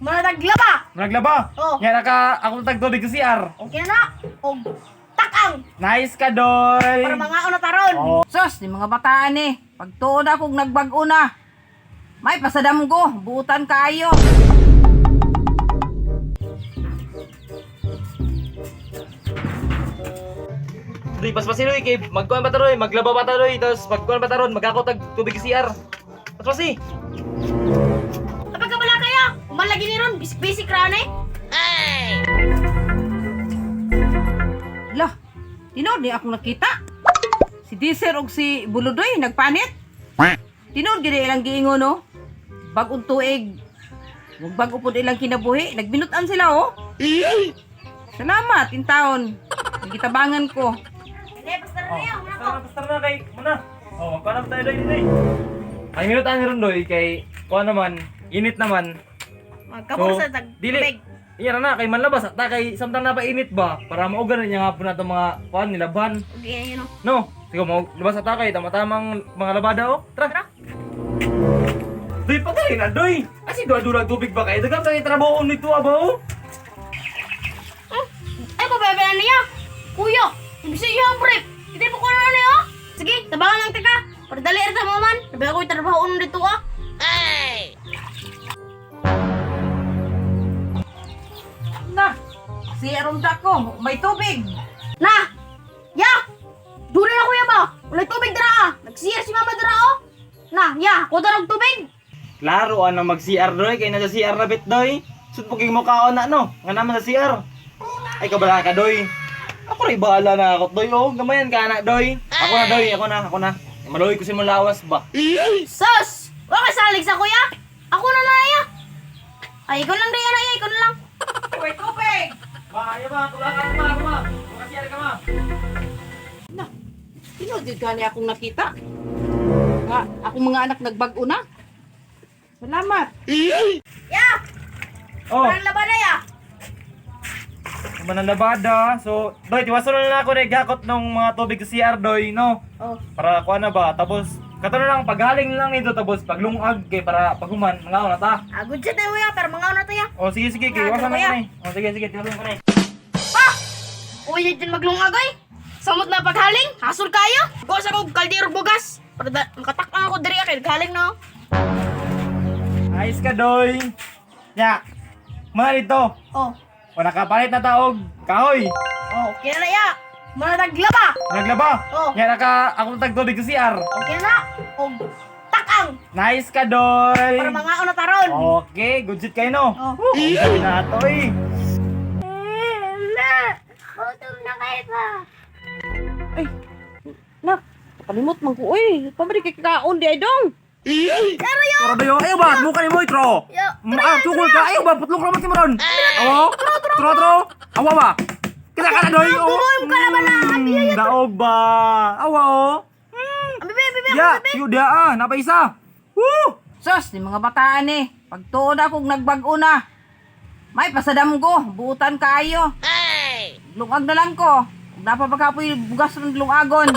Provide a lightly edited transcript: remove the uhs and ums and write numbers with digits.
Mga naglaba. Naglaba. Oh. Nga naka ako tag tubig sa CR. Okay na na. Og takang. Nice ka, Doy. Para mga na taron. Oh. Sus, ni mga bataan eh. Pagtuon ako nagbag-o na. May pasadam ko, buutan kaayo. Doy, paspasin oy kay magkuan pa ta doy, maglaba pa ta doy, tapos magkuan pa ta ron, magkako tag tubig sa CR. Paspasi. Kapag kabala kaya, umalagi ni ron, bisik-bisik ra na eh. Lah, tinuod ni akong nakita. Si Diser og si Buludoy nagpanit. Tinuod gid ilang giingon no. Bag-ong tuig. Ug bag-o pud ilang kinabuhi, nagbinutan sila oh. Salamat intaon. Gitabangan ko. Hindi, basta na niya, muna ko. Tara, basta na kay muna. Oh, magkuan na tayo doy, doy. Ay minutan ni ron doy kay kuan naman, init naman. Magkabor sa tag dili. tubig. Iya na kay manlabas ta kay samtang na pa init ba para maugan na niya hapon na mga kuan nilaban. Okay, yun oh. No, sige mo labas ta kay tama-tamang mga labada oh. Tara. Tara. Doy pagaling na doy. Asi duha duha tubig ba kay daghang kay trabaho nito abaw. Ay, pabebe na niya. Kuya, ibig sa iyo ang brief. Hindi po ko na niya. oh. Sige, tabangan lang tika. Para dali ra mo man. Sabi ako trabaho dito ah. Na, si Arumda ko, may tubig. Na! Ya! Dura na kuya ba? Walay tubig dara ah. Nagsiyar si mama dara oh. Na, ya, ko darog tubig. Klaro ano mag CR doy kay nasa CR na bit doy. Sud po kay mukaon na no. Nga naman sa CR. Ay kabala ka doy. Ako ray bahala na ako doy oh. Gamayan ka na doy. Ako na doy, ako na, ako na. Maluoy ko si mo lawas ba. Sus! Wa ka salig sa kuya. Ako na na ya. Ay, ikaw lang daya na ya, ikaw na lang. May tubig. Ba, ayo ba, tula ka ma, ma. Maka CR ka ma. Na, tinuod jud gani akong nakita. Nga, akong mga anak nagbag-o na. Salamat. Ya! Oh, Parang laban na ya. kuman ang labada. So, doy, tiwason na lang ako na gakot ng mga tubig sa CR doy, no? Oh. Para kuha na ba? Tapos, kato na lang, paghaling lang ito, tapos paglungag kay para paghuman, mga na ta. Ah, good shit na kuya, pero mga na to ya. Oh, sige, sige, kay Ah, iwasan na kuya. ko na eh. Oh, sige, sige, tiwasan ko na eh. Pa! Uy, dyan maglungag ay. Samot na paghaling, hasol kayo. Gawas ako kaldero bugas. Para da, makatakang ako diri kay naghaling na. oh. Ayos ka, doy. Ya. Mga dito. Oh. O nakapalit na taog. Kahoy. Oh, okay na ya. Mga naglaba. Naglaba. Oh. Nga naka ako tag tubig sa CR. Okay na. Og takang Nice ka, doy. para mga na taron. Okay, good shit kayo, no? Oh. Okay na to, eh. Ma, gutom na kayo pa. Ay, nak, kalimot man ko oy. Pabalik kay kaon di ay dong. Pero yo, Tara, doy. Ayaw ba? Mukha ni mo, itro. yo, Ah, tukol ka. Ayaw ba? Putlok naman si Maron. Oo. Tro, tro. Awa ba? Kita ka na, doy. Oo. Tuloy mo ka naman na. Daog ba? Awa, oh. Ang bibi, bibi, Ya, yun dia ah. Napaisa. Woo! Sus, ni mga bataan eh. Pagtuon ako nagbag-o na. May pasadam ko, buutan kaayo. Lungag na lang ko. Ug napa pa kapoy bugas ng lungagon.